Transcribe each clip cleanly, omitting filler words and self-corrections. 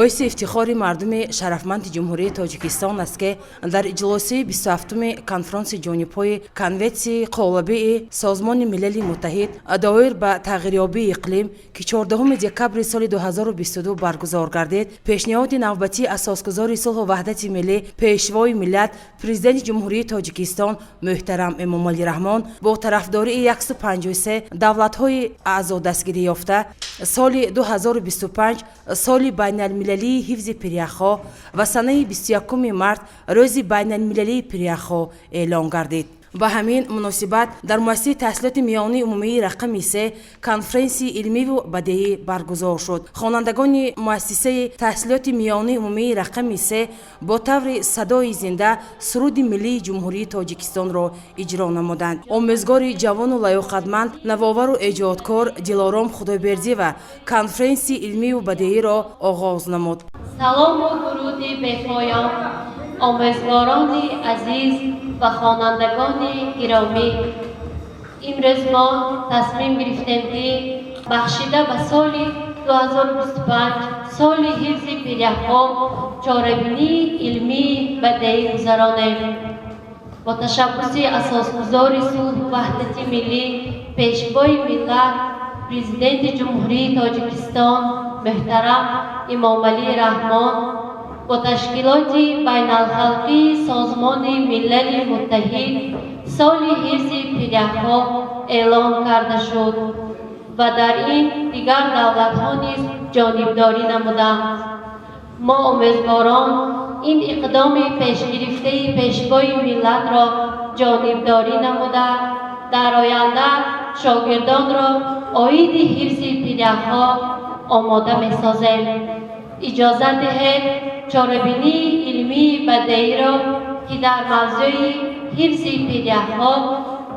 Боиси ифтихори мардуми шарафманди Ҷумҳурии Тоҷикистон аст, ки дар иҷлосии 27-уми конфронси ҷонибҳои Конвенсияи қолабии Созмони Милали Муттаҳид доир ба тағйирёбии иқлим, ки 14 декабри соли 2022 баргузор гардид, пешниҳоди навбатии асосгузори сулҳу ваҳдати миллӣ, Пешвои миллат, Президенти Ҷумҳурии Тоҷикистон муҳтарам Эмомалӣ Раҳмон бо тарафдории 153 давлатҳои аъзо дастгирӣ ёфта, соли 2025 соли байналмилалии ҳифзи пиряхҳо ва санаи 21 март рӯзи байналмилалии пиряхҳо эълон гардид. Ба ҳамин муносибат дар муассисаи таҳсилоти миёнаи умумии рақами 3 конференсияи илмиву бадеӣ баргузор шуд. Хонандагони муассисаи таҳсилоти миёнаи умумии рақами 3 бо таври садои зинда суруди миллии Ҷумҳурии Тоҷикистонро иҷро намуданд. Омӯзгори ҷавону лаёқатманд, навовару эҷодкор Дилором Худойбердиева конференсияи илмиву бадеиро оғоз намуд. Салому дуруди бепоён, омӯзгорони азиз ва хонандагони гиромӣ. Имрӯз мо тасмим гирифтем, ки бахшида ба соли 2025, соли ҳифзи пиряхҳо, чорабинии илмии бадеӣ гузаронем. Бо ташаббуси асосгузори сулҳу ваҳдати миллӣ, Пешвои миллат, Президенти Ҷумҳурии Тоҷикистон муҳтарам Эмомалӣ Раҳмон, бо ташкилоти байналхалқии Созмони Милали Муттаҳид соли ҳифзи пиряхҳо эълон карда шуд ва дар ин дигар давлатҳо низ ҷонибдорӣ намуданд. Мо, омӯзгорон, ин иқдоми пешгирифтаи Пешвои миллатро ҷонибдорӣ намуда, дар оянда шогирдонро оиди ҳифзи пиряхҳо омода месозем. Иҷозат диҳед, чорабинии илмии бадеиро, ки дар мавзӯи ҳифзи пиряхҳо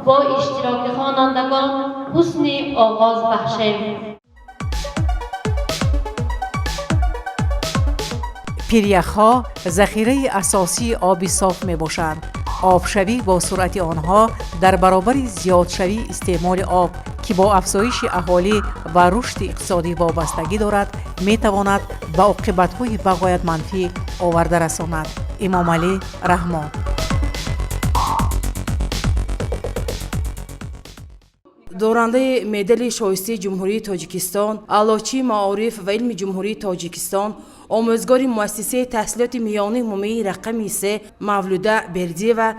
бо иштироки хонандагон, ҳусни оғоз бахшем. Пиряхҳо захираи асосии оби соф мебошанд. Обшавӣ бо суръати онҳо дар баробари зиёдшавии истеъмоли об, ки бо афзоиши аҳолӣ ва рушди иқтисодӣ вобастагӣ дорад, метавонад ба оқибатҳои бағоят манфӣ оварда расонад. Эмомалӣ Раҳмон. Дорандаи медали шоистаи Ҷумҳурии Тоҷикистон, аълочии маориф ва илми Ҷумҳурии Тоҷикистон, омӯзгори муассисаи таҳсилоти миёнаи умумии рақами 3 Мавлуда Бердиева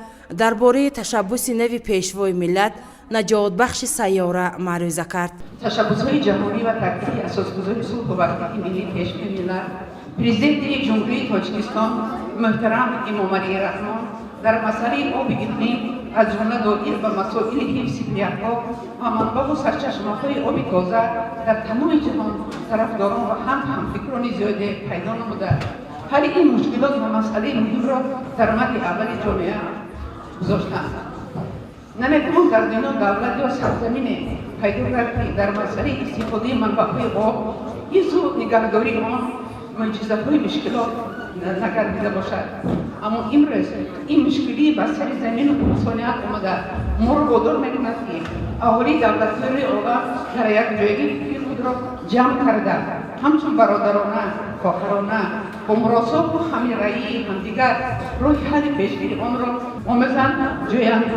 дар бораи ташаббуси нави Пешвои миллат, наҷотбахши сайёра, маърӯза кард. Ташаббусҳои ҷаҳонӣ ва таъкиди асосгузори сулҳу ваҳдати миллӣ, Пешвои миллат, Президенти Ҷумҳурии Тоҷикистон муҳтарам Эмомалӣ Раҳмон дар масъалаи оби иқлим, аз ҷумла доир ба масоили ҳифзи пиряхҳо ва манбаъу сарчашмаҳои оби тоза, дар тамоми ҷаҳон тарафдорон ва ҳам ҳамфикрони зиёде пайдо намуда, ҳалли ин мушкилот ва масъалаи муҳимро дар мадди аввали ҷомеа гузоштанд. Наметавон дар дунё давлат ё сарзамине пайдо кард, ки дар масъалаи истифодаи манбаъҳои об, ҳифзу нигаҳдории он мӯъҷизаҳои мушкилот нагардида бошад. Аммо имрӯз ин мушкилӣ ба сари замину инсоният омада, моро водор мекунад, ки аҳолии давлатҳои олам дар якҷоягӣ фикри худро ҷамъ карда, ҳамчун бародарона, хоҳарона, бо муросоту ҳамираии ҳамдигар роҳи ҳалли пешгири онро омӯзанд, ҷӯянд.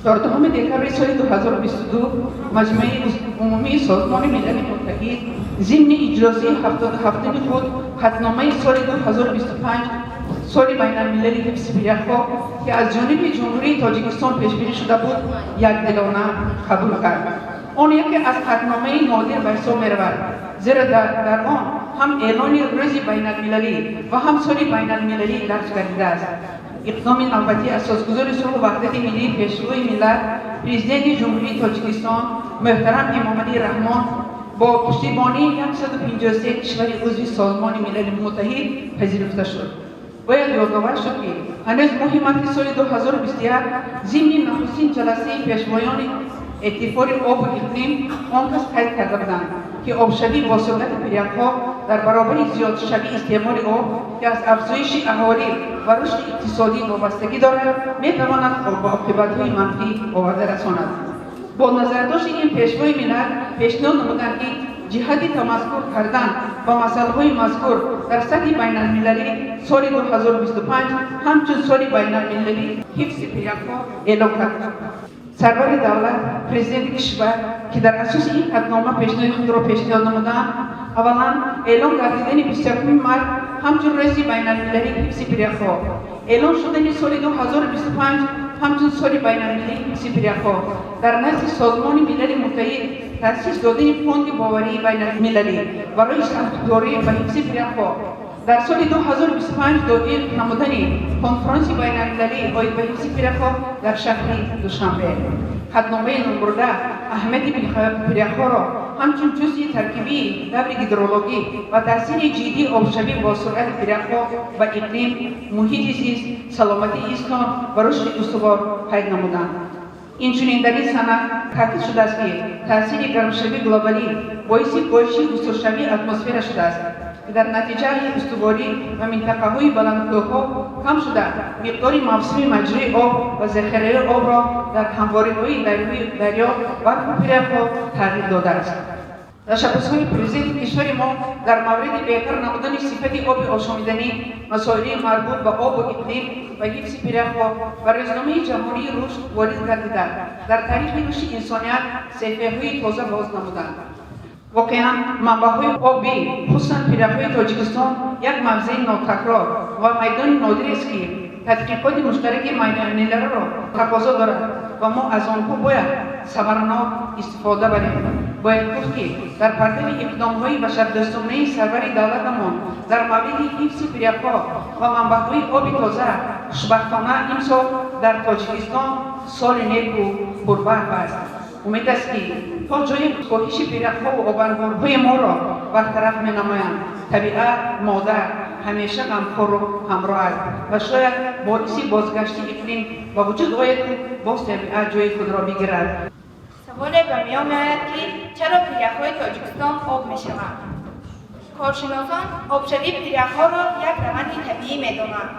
14 декабри соли 2022 Маҷмӯи Умумии Созмони Милали Муттаҳид зимни иҷлосии 77-уми худ қатъномаи соли 2025, соли байналмилали ҳифзи пиряхҳо, ки аз ҷониби Ҷумҳурии Тоҷикистон пешбинӣ шуда буд, якдилона қабул кард. Он яке аз қатъномаи нодир ба ҳисоб меравад, зеро дар он ҳам эълони рӯзи байналмилалӣ ва ҳам соли байналмилалӣ дарҷ гардидааст. Иқдоми навбатии асосгузори сулҳу ваҳдати миллӣ, Пешвои миллат, Президенти Ҷумҳурии Тоҷикистон муҳтарам Эмомалӣ Раҳмон бо пуштибонии 153 кишвари узви Созмони Милали Муттаҳид пазируфта шуд. Бояд ёдовар шуд, ки ҳанӯз моҳи марти соли 2021 зимни нахустин ҷаласаи пешвоёни эътифори обу иқлим он кас қайд карда буданд, ки обшавӣ бо суръати пиряхҳо дар баробари зиёдшавии истеъмоли об, ки аз афзоиши аҳолӣ ва рушди иқтисодӣ вобастагӣ дорад, метавонад ба оқибатҳои манфӣ оварда расонад. Бо назардошти ин, Пешвои миллат пешниҳод намуданд, ки ҷиҳати тамаскур кардан ба масъалаҳои мазкур дар сатҳи байналмилалӣ соли 2025 ҳамчун соли байналмилалии ҳифзи пиряхҳо эълон кард. Сарвари давлат, президенти кишвар, ки дар асоси ин қатънома пешниҳоди худро пешниҳод намуданд: аввалан, эълон гардидани 21 март ҳамчун рӯзи байналмилалии ҳифзи пиряхҳо, эълон шудани соли 2025 ҳамчун соли байналмилалии ҳифзи пиряхҳо, дар назди Созмони Милали Муттаҳид таъсис додани фонди боварии байналмилалӣ барои самтгузорӣ ба ҳифзи пиряхҳо, дар соли 2025 доир намудани конфронси байналмилалӣ оид ба ҳифзи пиряхҳо дар шаҳри Душанбе. Қатъномаи номбурда аҳамияти пиряхҳоро ҳамчун ҷузъи таркибии даври гидрологӣ ва таъсири ҷиддии обшавӣ бо суръати пиряхҳо ба иқлим, муҳити зист, саломатии инсон ва рушди устувор қайд намуданд. Инчунин дар ин санад таъкид шудааст, ки таъсири гармшавии глобалӣ боиси коҳиши устуршавии атмосфера шудааст, ки дар натиҷаи устуворӣ ва минтақаҳои баландкӯҳҳо кам шуда, миқдори мавсими маҷрои об ва захираи обро дар ҳамвориҳои дарё, барфу пиряхҳо тағйир додааст. Ташаббусҳои президенти кишвари мо дар мавриди беҳтар намудани сифати оби ошомиданӣ, масоили марбут ба обу иқлим ва ҳифзи пиряхҳо ба рӯзномаи ҷаҳонии рушд ворид гардида, дар таърихи рушди инсоният саҳифаҳои тоза боз намуданд. Воқеан, манбаъҳои обӣ, хусусан пиряхҳои Тоҷикистон, як мавзеи нотакрор ва майдони нодирест, ки тадқиқоти муштараки байналмилалиро тақозо дорад ва мо аз онҳо бояд самаранок истифода барем. Бояд гуфт, ки дар партави иқдомҳои башардӯстонаи сарвари давлатамон дар мавриди ҳифзи пиряхҳо ва манбаъҳои оби тоза, хушбахтона, имсол дар Тоҷикистон соли неку пурбарф аст. Умед аст, ки то ҷои коҳиши пиряхҳову обанборҳои моро бартараф менамоянд. Табиат модар ҳамеша ғамхору ҳамроҳ аст ва шояд боиси бозгашти иқлим ба вуҷуд ояду боз табиат ҷои худро бигирад. Саволе ба миён меояд, ки чаро пиряхҳои Тоҷикистон об мешаванд? Коршиносон обшавии пиряхҳоро як раванди табиӣ медонанд,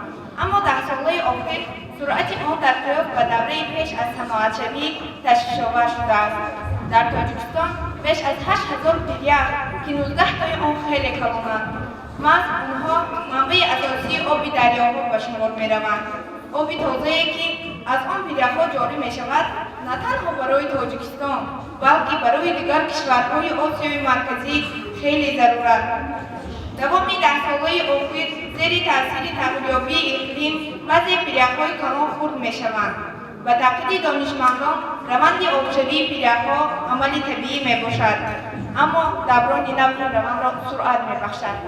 аммо даҳсолаи охир суръати он дар қиёс ба давраи пеш аз саноатшавӣ ташвишовар шудааст. Дар Тоҷикистон беш аз 8000 пирях, ки 19 тои он хеле калонанд. Маҳз онҳо манбаи асосии оби дарёҳо ба шумор мераванд. Оби тозае, ки аз он пиряхҳо ҷорӣ мешавад, на танҳо барои Тоҷикистон, балки барои дигар кишварҳои Осиёи Марказӣ хеле зарур аст. Давоми даҳсолаи охир зери таъсири тағйирёбии иқлим баъзе пиряхҳои калон хурд мешаванд. Ба таъқиди донишмандон, раванди обшавии пиряхҳо амали табиӣ мебошад, аммо даврони нав ин равандро суръат мебахшад.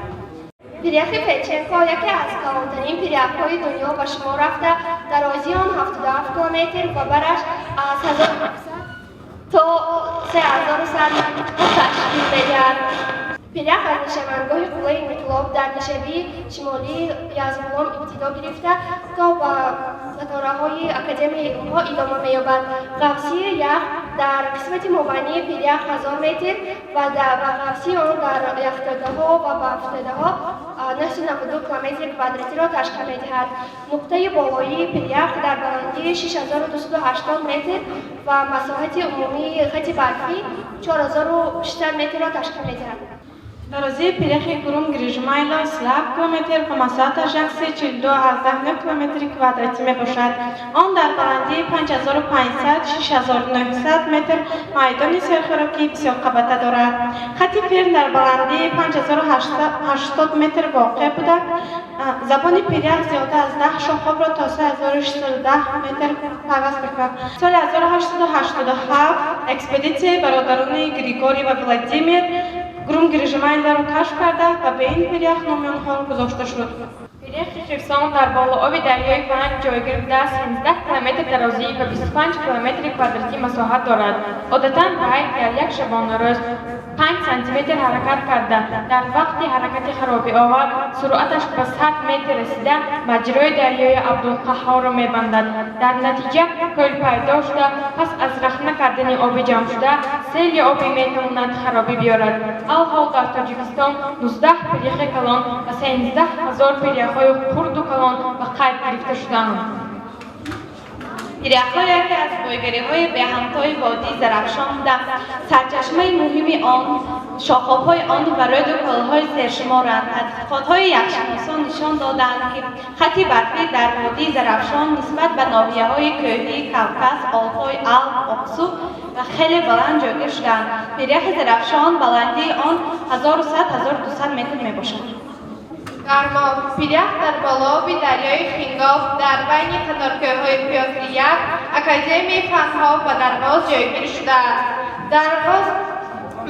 Пиряхи Федченко яке аз калонтарин пиряхҳои дунё ба шумор рафта, дарозии он 77 километр ва бараш аз 1700 то 3100 метрро ташкил медиҳад. Пирях аз нишемангоҳи Қуллаи Инқилоб дар нишебии шимолии Язғулом ибтидо гирифта, то ба қатораҳои Академияи илмҳо идома меёбад. Ғафсии ях дар қисмати мобайнии пирях 1000 метр ва ғафсии он дар яхтодаҳо ва барфтодаҳо 992 километри квадратиро ташкил медиҳад. Нуқтаи болоии пирях дар баландии 6280 метр ва масоҳати умумии хати барфӣ 4600 метрро ташкил медиҳад. Дарозии пиряхи Гурум Грижмайло 37 километр ва масоҳаташ 142,9 километри квадратӣ мебошад. Он дар баландии 5500-6900 метр майдони серхӯрокии бисёрқабата дорад. Хати фирн дар баландии 5080 метр воқеъ буда, забони пирях зиёда аз 10 шохобро то 3610 метр пайваст мекунад. Соли 1887 экспедитсияи бародарони Григорий ва Владимир Гурум Грижмайлоро кашф карда ва ба ин пирях номи онҳо гузошта шуд. Пиряхи Хирсон дар болооби дарёи Панҷ ҷойгир буда, 13 километр дарозӣ ва 25 километри квадратӣ масоҳат дорад. Одатан вай дар як шабонарӯз 5 сантиметр ҳаракат карда, дар вақти ҳаракати харобиовар суръаташ ба 100 метр расида, маҷрои дарёи Абдулқаҳҳорро мебандад. Дар натиҷа кӯл пайдо шуда, пас аз рахна кардани оби ҷамъшуда сели обӣ метавонад харобӣ биёрад. Алҳол дар Тоҷикистон 19 пиряхи калон ва 13 000 пиряхҳои хурду калон ба қайд гирифта шудаанд. Пиряхҳо яке аз бойгариҳои беҳамтои водии Зарафшон буда, сарчашмаи муҳими он шохобҳои он ва рӯду кӯлҳои сершуморанд. Тадқиқотҳои яхшиносон нишон додаанд, ки хати барфӣ дар водии Зарафшон нисбат ба ноҳияҳои кӯҳии Кавказ, Олтой, Алп, Оқсу ва хеле баланд ҷойгир шудаанд. Пиряхи Зарафшон баландии он 1100-1200 метр мебошад. Гармо пирях дар болооби дарёи Хингоб дар байни қаторкӯҳҳои Пётри Як, Академияи фанҳо ва Дарвоз ҷойгир шудааст. Дарвоз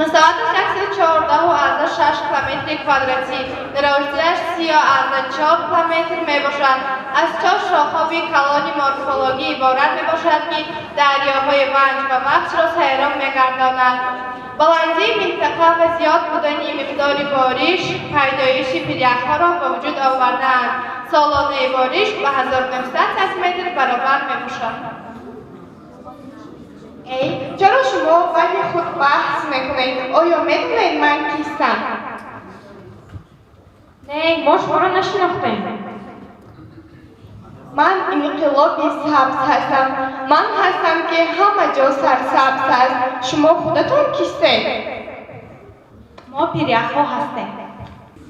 масоҳаташ 114,6 километри квадратӣ, дарозиаш 30,4 километр мебошад. Аз чор шохоби калони морфологӣ иборат мебошад, ки дарёҳои Ванҷ ва Вахшро сайроб мегардонад. Баландии минтақа ва зиёд будани миқдори бориш пайдоиши пиряхҳоро ба вуҷуд овардаанд. Солонаи бориш ба 1900 сантиметр баробар мебошад. Эй, чаро шумо байни худ баҳс мекунед? Оё медонед, ман кистам? Не, мо шуморо нашинохтем. Ман инқилоби сабз ҳастам. Ман ҳастам, ки ҳама ҷо сарсабз аст. Шумо худатон кистед? Мо пиряхҳо ҳастем.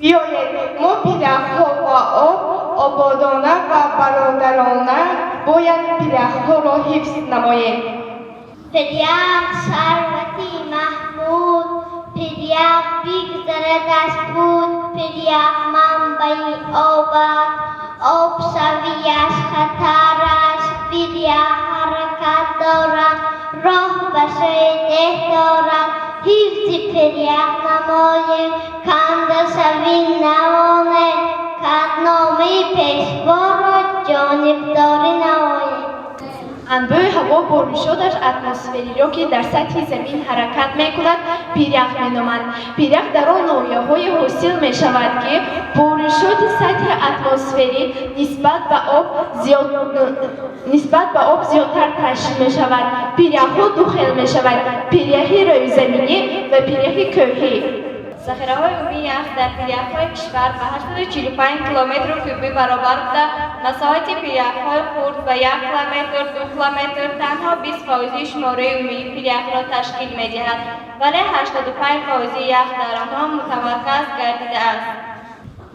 Биёед, мо пиряхҳо ва об ободона ва бародарона бояд пиряхҳоро ҳифз намоем. Пирях сарвати Маҳмуд, пирях бигзарад аз пуд, пирях манбаи об аст, обшавияш хатар аст, пирях ҳаракат дорад, роҳ ба сӯи деҳ дорад, ҳифзи пирях намоем, кандашавӣ намонем, номаи пешворо ҷонибдорӣ намоем. Анбӯи ҳаво боришоташ атмосфериро, ки дар сатҳи замин ҳаракат мекунад, пирях меноманд. Пирях дар он ноҳияҳое ҳосил мешавад, ки боришоти сатҳи атмосферӣ нисбат ба об зиёдтар ташкил мешавад. Пиряхҳо ду хел мешавад: пиряхи рӯизаминӣ ва пиряхи кӯҳӣ. Захираҳои умумии ях дар пиряхҳои кишвар ба 845 километру кубӣ баробар буда, масоҳати пиряхҳои хурд ба 1 километр, 2 километр танҳо 20 фоизи шумораи умумии пиряхро ташкил медиҳад, вале 85 фоизи ях дар онҳо мутамарказ гардидааст.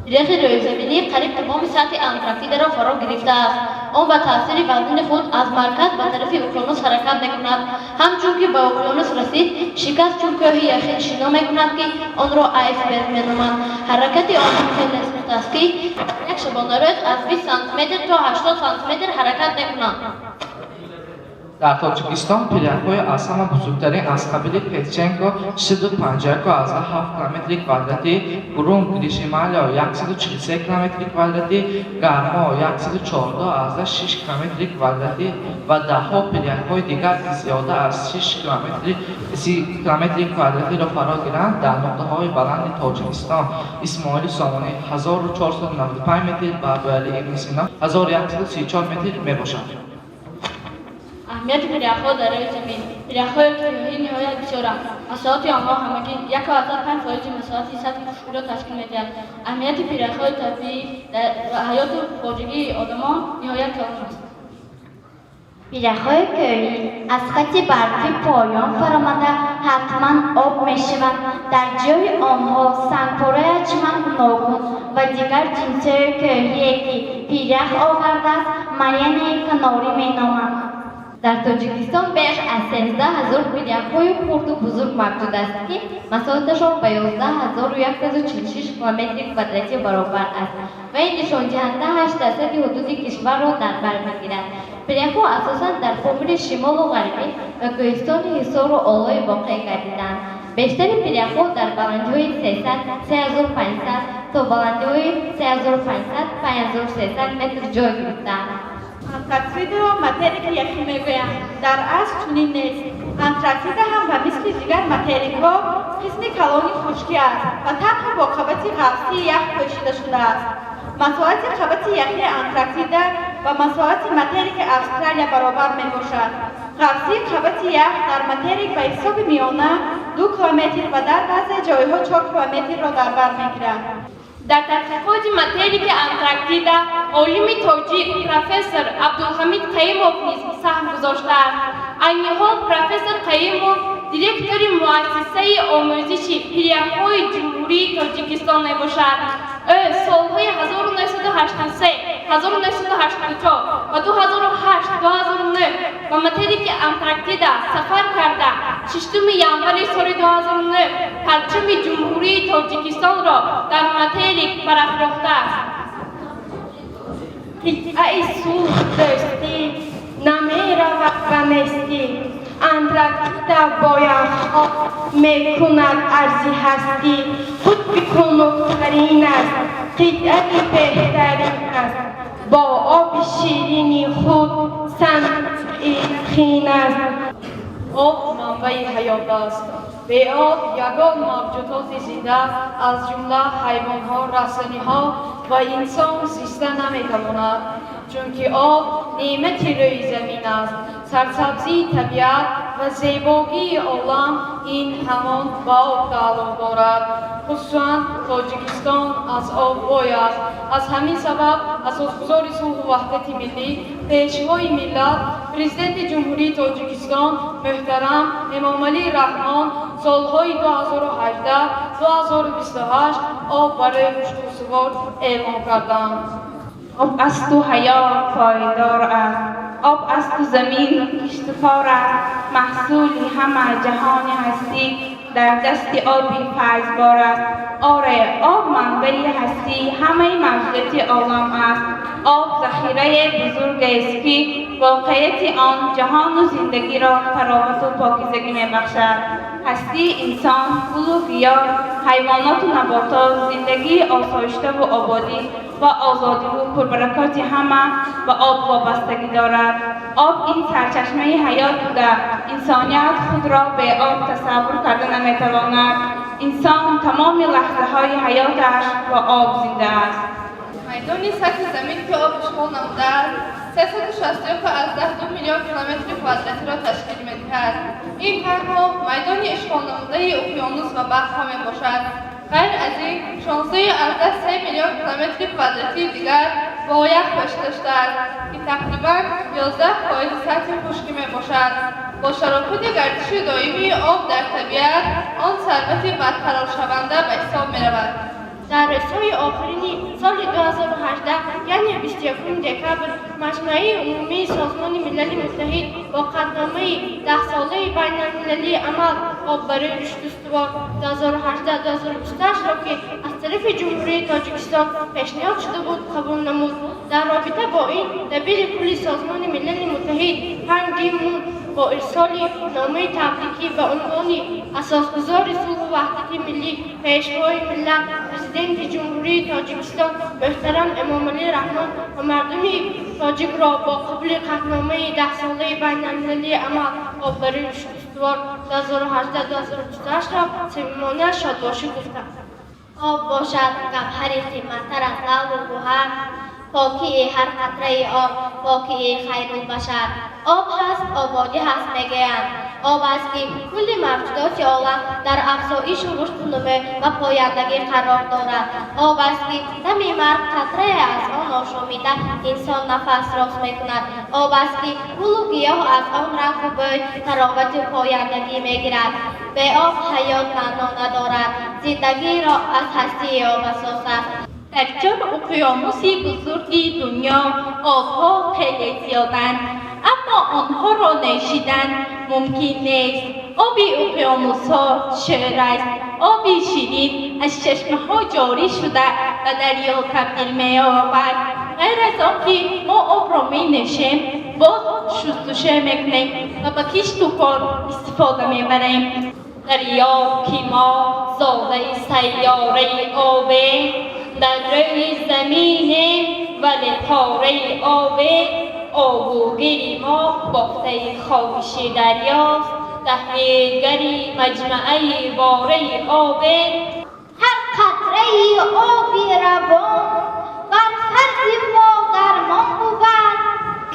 Пиряхи рӯизаминӣ қариб тамоми сатҳи Антарктидаро фаро гирифтааст. Он ба таъсири вазнини худ аз марказ ба тарафи уқёнус ҳаракат мекунад. Ҳамчун ки ба уқёнус расид, шикаст, чун кӯҳи яхин шино мекунад, ки онро айсберг меноманд. Ҳаракати он хеле суст аст, ки дар як шабонарӯз аз 20 сантиметр то 80 сантиметр ҳаракат мекунад. Дар Тоҷикистон пиряхҳои аз ҳама бузургтарин аз қабили Федченко 651,7 километри квадратӣ, Гурун Гришималио 143 километри квадратӣ, Гармо 114,6 километри квадратӣ ва даҳҳо пиряхҳои дигар, ки зиёда аз 6 километри 30 километри квадратиро фаро гиранд, дар нуқтаҳои баланди Тоҷикистон Исмоили Сомонӣ 1495 метр ва Абуалӣ ибни Сино 1134 метр мебошанд. Аҳамияти пиряхҳо дар рӯи замин. Пиряхҳои кӯҳӣ ниҳоят бисёранд. Масоҳати онҳо ҳамагӣ 1,5 фоизи масоҳати сатҳи хушкиро ташкил медиҳад. Аҳамияти пиряхҳои табиӣ дар ҳаёту хоҷагии одамон ниҳоят калон аст. Пиряхҳои кӯҳӣ аз хати барфӣ поён фаромада, ҳатман об мешаванд. Дар ҷои онҳо сангпораи ҳаҷман гуногун ва дигар ҷинсҳои кӯҳие, ки пирях овардааст, моренаи канорӣ меноманд. Дар Тоҷикистон беш аз 13 000 пиряхҳои хурду бузург мавҷуд аст, ки масоҳаташон ба 11 146 километри квадратӣ баробар аст ва ин нишондиҳанда 8 дарсади ҳудуди кишварро дар бар мегирад. Пиряхҳо асосан дар Помири Шимолу Ғарбӣ ва кӯҳистони Ҳисору Олой воқеъ гардидаанд. Бештари пиряхҳо дар баландиҳои 300, 3500 то баландиҳои 3500, 5300 метр ҷой гирифтаанд. Антарктидаро материки яхӣ мегӯянд. Дар асл чунин нест. Антарктида ҳам ба мисли дигар материкҳо қисми калони хушкӣ аст ва танҳо бо қабати ғафсии ях пӯшида шудааст. Масоҳати қабати яхии Антарктида ба масоҳати материки Австралия баробар мебошад. Ғафсии қабати ях дар материк ба ҳисоби миёна 2 километр ва дар баъзе ҷойҳо 4 километрро дар бар мегирад. Дар тадқиқоти материки Антарктида олими тоҷик профессор Абдулҳамид Қайимов низ саҳм гузоштааст. Айни ҳол профессор Қайимов директори муассисаи омӯзиши пиряхҳои Ҷумҳурии Тоҷикистон мебошад. Ӯ солҳои 1983, 1984 ва 2008, 2009 ба материки Антарктида сафар карда, 6 январи соли 2009 парчами Ҷумҳурии Тоҷикистонро дар материк барафрохтааст. Қитъаи сулҳ, дӯстӣ намеравад ба нестӣ. Антарктида бо яхҳо мекунад арзи ҳастӣ. Қутби хунуктарин аст, қитъаи беҳтарин аст. Бо оби ширини худ санъи хин аст. Об манбаи ҳаёт аст. Бе об ягон мавҷудоти зинда, аз ҷумла ҳайвонҳо, растаниҳо ва инсон зиста наметавонад, чунки об неъмати рӯи замин аст. Сарсабзии табиат ва зебогии олам ин ҳамон ба об тааллуқ дорад. Хусусан Тоҷикистон аз об бой аст. Аз ҳамин сабаб асосгузори сулҳу ваҳдати миллӣ, Пешвои миллат, Президенти Ҷумҳурии Тоҷикистон муҳтарам Эмомалӣ Раҳмон солҳои 2018-2028 об барои рушду устувор эълон карданд. Об асту ҳаёт пойдор аст, об асту замин киштукор аст. Маҳсули ҳама ҷаҳони ҳастӣ дар дасти оби файзбор аст. Оре, об манбаи ҳастии ҳамаи мавҷудоти олам аст. Об захираи бузургест, ки воқеияти он ҷаҳону зиндагиро таровату покизагӣ мебахшад. Ҳастии инсон, гулу гиёҳ, ҳайвоноту наботот, зиндагии осоиштаву ободӣ ва озодиву пурбаракоти ҳама ба об вобастагӣ дорад. Об ин сарчашмаи ҳаёт буда, инсоният худро бе об тасаввур карда наметавонад. Инсон тамоми лаҳзаҳои ҳаёташ бо об зинда аст. Майдони сатҳи замин, ки об ишғол намудааст, 361,2 миллион километри квадратиро ташкил медиҳад. Ин танҳо майдони ишғолнамудаи уқёнус ва баҳрҳо мебошад. Ғайр аз ин, 16,3 миллион километри квадратии дигар бо ях пӯшида шудааст, ки тақрибан 11 фоизи сатҳи хушкӣ мебошад. Бо шарофати гардиши доимии об дар табиат, он сарвати барқароршаванда ба ҳисоб меравад. Дар рӯзҳои охирини соли 2018, яъне 21 декабр, Маҷмааи Умумии Созмони Милали Муттаҳид бо қатъномаи Даҳсолаи байналмилалии амал «Об барои рушди устувор 2018-2028»-ро, ки аз тарафи Ҷумҳурии Тоҷикистон пешниҳод шуда буд, қабул намуд. Дар робита бо ин Дабири кулли Созмони Милали Муттаҳид Пан Ги Мун бо ирсоли номаи табрикӣ ба унвони асосгузори сулҳу ваҳдати миллӣ, Пешвои миллат, Президенти Ҷумҳурии Тоҷикистон муҳтарам Эмомалӣ Раҳмон ва мардуми тоҷикро бо қабули қатъномаи Даҳсолаи байналмилалии амал «Об барои рушди устувор 2018-2028»-ро самимона шодбошӣ гуфтанд. Об бошад гавҳари қиматтар аз лаълу гӯҳар, покии ҳар қатраи об, покии хайрулбашар. Об ҳаст, ободӣ ҳаст, мегӯянд. Об аст, ки кулли мавҷудоти олам дар афзоишу рушду нумӯ ва пояндагӣ қарор дорад. Об аст, ки дами марг қатрае аз он ошомида, инсон нафас рост мекунад. Об аст, ки гулу гиёҳ аз он рангу бӯй, таровату пояндагӣ мегирад. Бе об ҳаёт маъно надорад, зиндагиро аз ҳастии об асос аст. Дар чор уқёнуси бузурги дунё обҳо хеле зиёданд, аммо онҳоро нӯшидан мумкин нест. Оби уқёнусҳо шӯр аст. Оби ширин аз чашмаҳо ҷорӣ шуда, ба дарё табдил меёбад. Ғайр аз он ки мо обро менӯшем, боз шустушӯ мекунем ва ба кишту кор истифода мебарем. Дарёб, ки мо зодаи сайёраи обем, дар рӯи заминем, вале пораи обем. Обу гили мо бофтаи хоҳиши дарёст, таҳлилгари маҷмааи вораи обем. Ҳар қатраи оби равон бар фарди мо дармон бувад,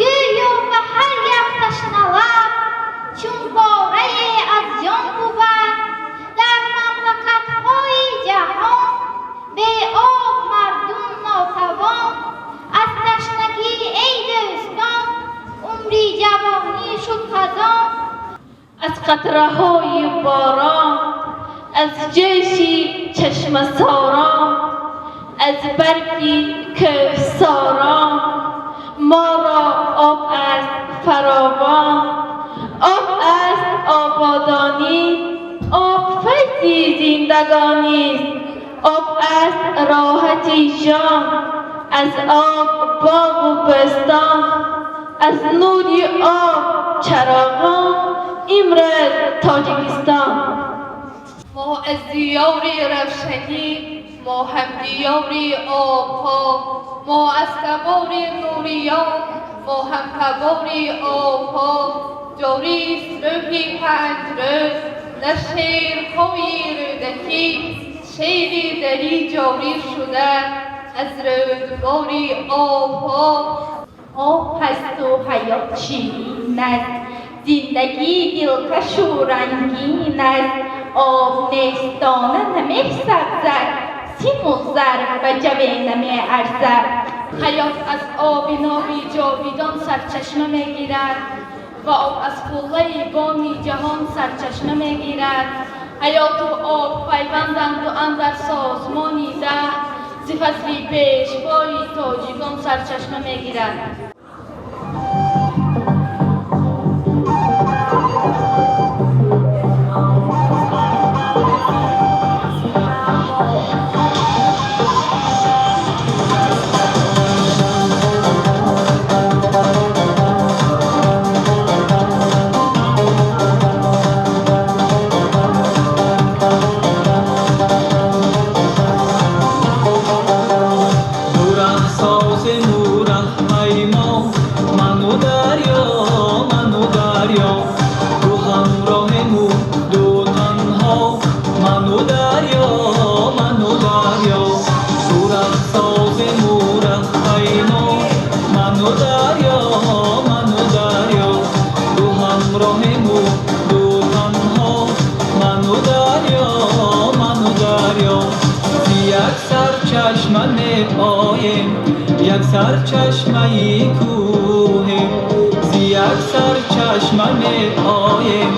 гӯё ба ҳар як ташналаб чун порае аз ҷон бувад. Дар мамлакатҳои ҷаҳон бе об қатраҳои борон, аз ҷӯши чашмасорон, аз барфи кӯҳсорон. Моро об аст фаровон, об аст ободонӣ, об файзи зиндагонист, об аст роҳати ҷон, аз об боғу бӯстон, аз нури об чароғон. Имрӯз Тоҷикистон. Мо аз диёри равшанӣ, мо ҳам диёри обҳо, мо аз табори нуриён, мо ҳам табори обҳо. Ҷорист рӯҳи панҷрӯз дар шеърҳои Рӯдакӣ, шеъри дарӣ ҷорӣ шуда аз рӯдбори обҳо. Об ҳасту ҳаёт ширин аст, зиндагӣ дилкашу рангин аст. Об нест, дона намесабзад, симу зар ба ҷаве намеарзад. Ҳаёт аз оби ноби ҷовидон сарчашма мегирад ва об аз қуллаи боми ҷаҳон сарчашма мегирад. Ҳаёту об пайванданду андар созмони даҳ зи фазли пешвои тоҷикон сарчашма мегирад. Як сарчашмаи кӯҳем, зи як сарчашма меоем,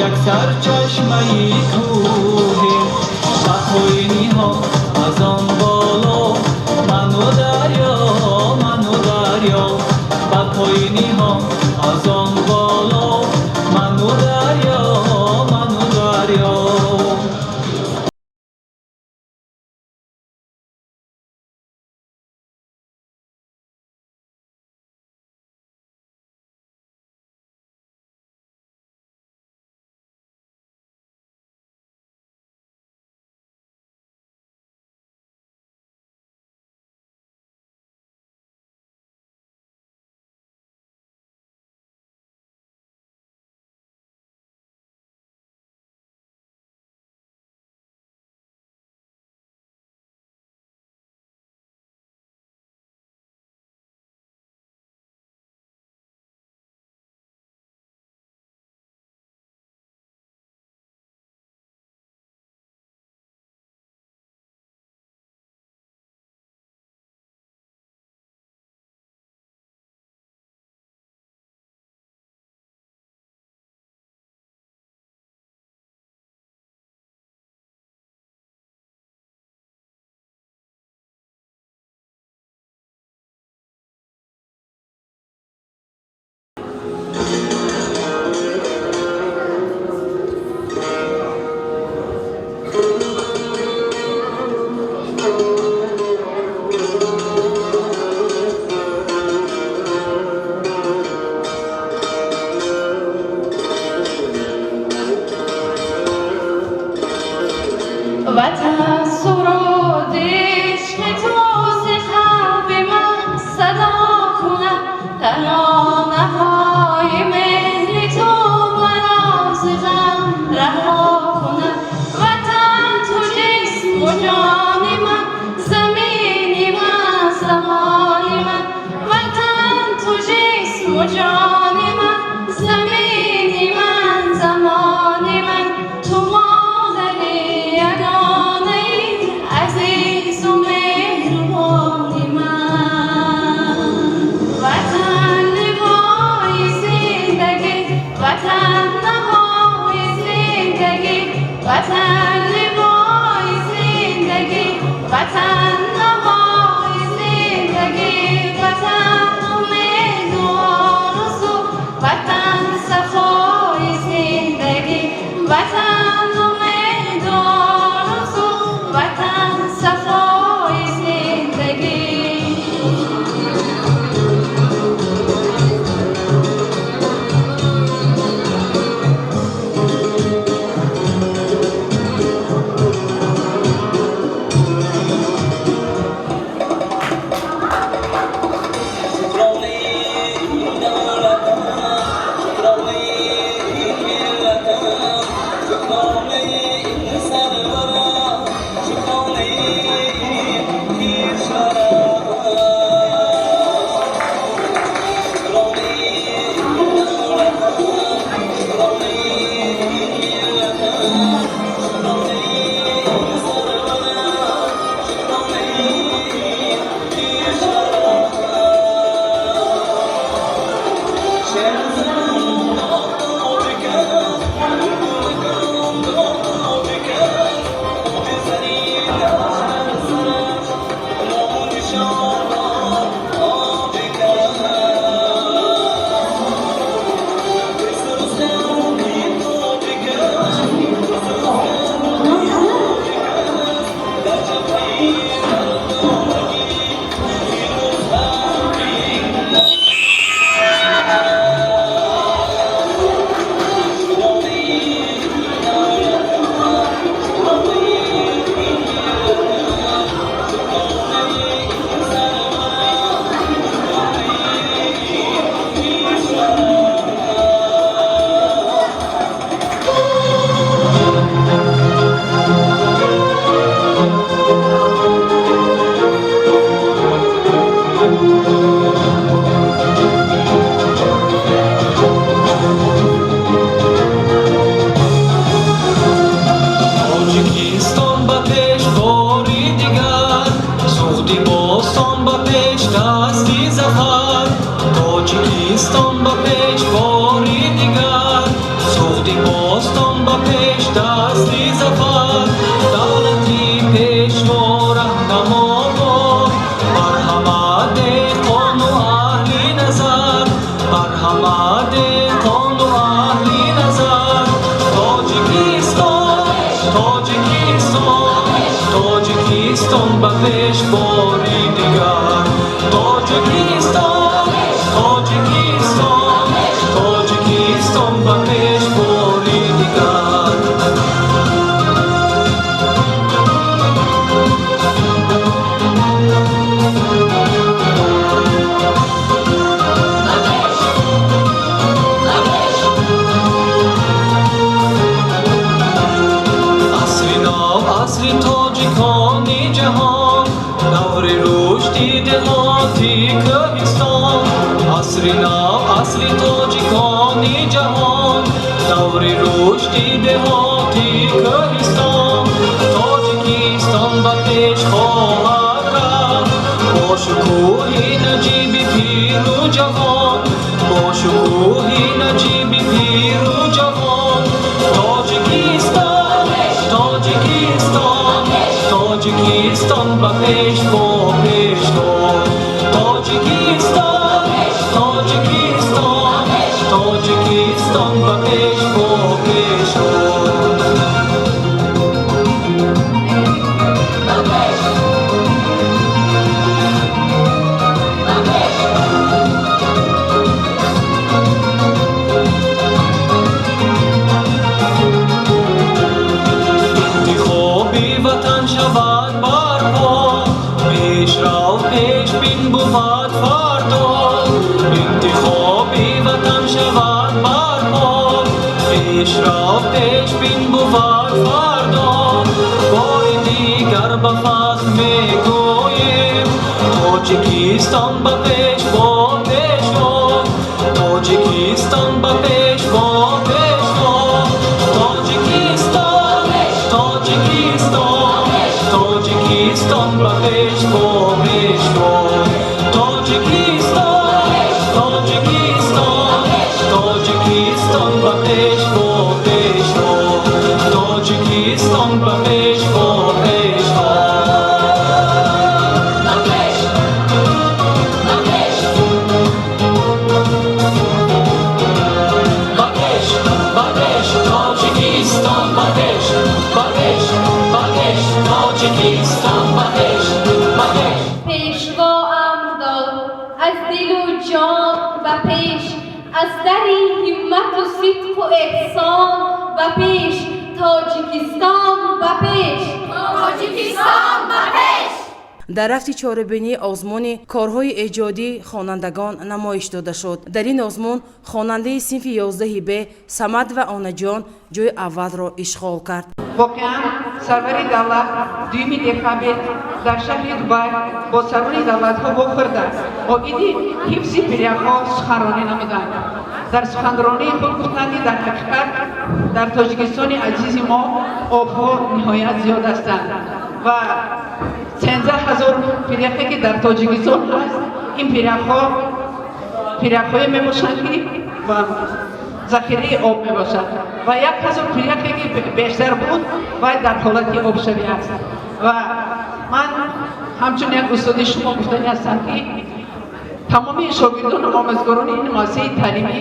як сарчашмаи кӯҳем. Ба поиниҳо аз он боло, ману дарё, ману дарё. Ба поиниҳо аз он боло, ману дарё, ману дарё. Ватан суруди ишқи ту зи қалби ман садо кунад, таронаҳои меҳри ту маро зи ғам раҳо кунад. Ватан ту ҷисму ҷони ман, замини ман, замони ман. Ватан ту ҷисму ҷони ман, замини ман, замони ман. Ту модари ягонаи азизу меҳрубони ман. Ватан ливои зиндагӣ, ватан навои зафар. Тоҷикистон ба пеш бори дигар, Суғди бостон ба пеш дасти зафар. Давлати пешво раҳнамо бод бар ҳама деҳқону аҳли назар, бар ҳама деҳқону аҳли назар. Тоҷикистон, Тоҷикистон, Тоҷикистон ба пеш бори дигар. Тоҷикистон, Тоҷикистон, Тоҷикистон ба пеш бори дигар. Асри нав, асри тоҷикони ҷаҳон, даври рушди деҳоти кӯҳистон. Асри нав, асри тоҷикони ҷаҳон, даври рушди деҳоти кӯҳистон. Тоҷикистон ба пеш хоҳад рафт бо шукӯҳи наҷиби пиру ҷавон, бо шукӯҳи наҷиби пиру ҷавон. Тоҷикистон, Тоҷикистон, Тоҷикистон ба пеш бо пешво. Тоҷикистон, Тоҷикистон, Тоҷикистон ба пеш бо пешво. Интихоби ватан шавад барпо, пешрав пешбин бувад фардо. Интихоби ватан шавад барпо, пешрав пешбин бувад фардо. Бори дигар ба фахр мегӯем, Тоҷикистон ба пеш бо пешво, Тоҷикистон ба пеш бо пешво. Тоҷикистон, Тоҷикистон, Тоҷикистон ба пеш бо пешво. Тоҷикистон, Тоҷикистон, Тоҷикистон ба пеш бо пешво. Тоҷикистон ба пеш бо пешво. Ба пеш, ба пеш, Тоҷикистон ба пеш, ба пеш, ба пеш, Тоҷикистон ба пеш, ба пеш. Пешво амр дод аз дилу ҷон ба пеш, аз дари ҳиммату сидқу эҳсон ба пеш, Тоҷикистон ба пеш, Тоҷикистон ба пеш. Дар рафти чорабинии озмуни корҳои эҷодии хонандагон намоиш дода шуд. Дар ин озмун хонандаи синфи 11 Б Самад ва Онаҷон ҷои аввалро ишғол кард. Воқеан, сарвари давлат 2 декабр дар шаҳри Дубай бо сарони давлатҳо вохӯрда оиди ҳифзи пиряхҳо суханронӣ намуданд. Дар суханронии худ гуфтанд, ки дар ҳақиқат дар Тоҷикистони азизи мо обҳо ниҳоят зиёд ҳастанд ва 13 000 пиряхе ки дар Тоҷикистон ҳаст, ин пиряхҳо пиряхҳое мебошанд, ки ва захираи об мебошад ва 1000 пиряхе ки бештар буд, вай дар ҳолати обшавӣ аст. Ва ман ҳамчун як устоди шумо гуфтанӣ ҳастам, ки тамоми шогирдону омӯзгорони ин муассисаи таълимӣ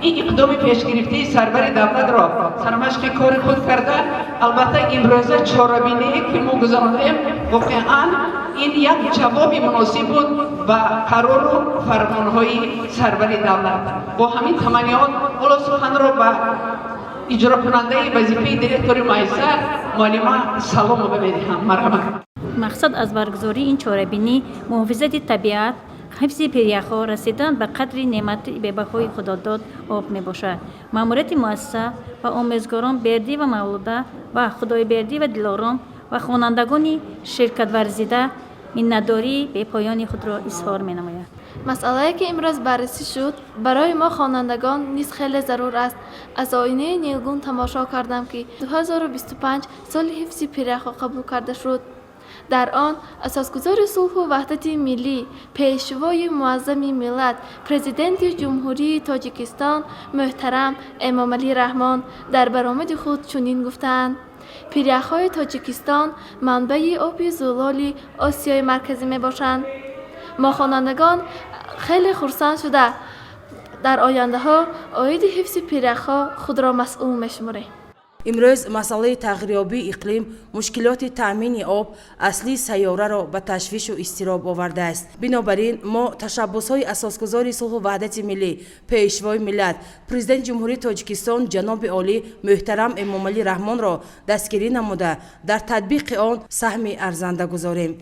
ин иқдоми пешгирифтаи сарвари давлатро сармашқи кори худ карда, албатта, имрӯза чорабиние ки мо гузарондем, воқеан ин як ҷавоби муносиб буд ба қарору фармонҳои сарвари давлат. Бо ҳамин таманниёт ҳоло суханро ба иҷрокунандаи вазифаи директори муассиса муаллима Саломова медиҳам. Марҳамат. Мақсад аз баргузории ин чорабинӣ муҳофизати табиат, ҳифзи пиряхҳо, расидан ба қадри неъмати бебаҳои худодод об мебошад. Маъмурияти муассиса ва омӯзгорон Бердӣ ва Мавлуда ва Худойбердӣ ва Дилором ва хонандагони ширкатварзида миннатдории бепоёни худро изҳор менамояд. Масъалае, ки имрӯз баррасӣ шуд, барои мо хонандагон низ хеле зарур аст. Аз оинаи нилгун тамошо кардам, ки 2025 соли ҳифзи пиряхҳо қабул карда шуд. Дар он асосгузори сулҳу ваҳдати миллӣ, Пешвои муаззами миллат, Президенти Ҷумҳурии Тоҷикистон муҳтарам Эмомалӣ Раҳмон дар баромади худ чунин гуфтаанд: Пиряхҳои Тоҷикистон манбаи оби зулоли Осиёи Марказӣ мебошанд. Мо хонандагон хеле хурсанд шуда, дар ояндаҳо оиди ҳифзи пиряхҳо худро масъул мешуморем. Имрӯз масъалаи тағйирёбии иқлим, мушкилоти таъмини об аслии сайёраро ба ташвишу изтироб овардааст. Бинобар ин мо ташаббусҳои асосгузори сулҳу ваҳдати миллӣ, Пешвои миллат, Президенти Ҷумҳурии Тоҷикистон ҷаноби олӣ муҳтарам Эмомалӣ Раҳмонро дастгирӣ намуда, дар татбиқи он саҳми арзанда гузорем.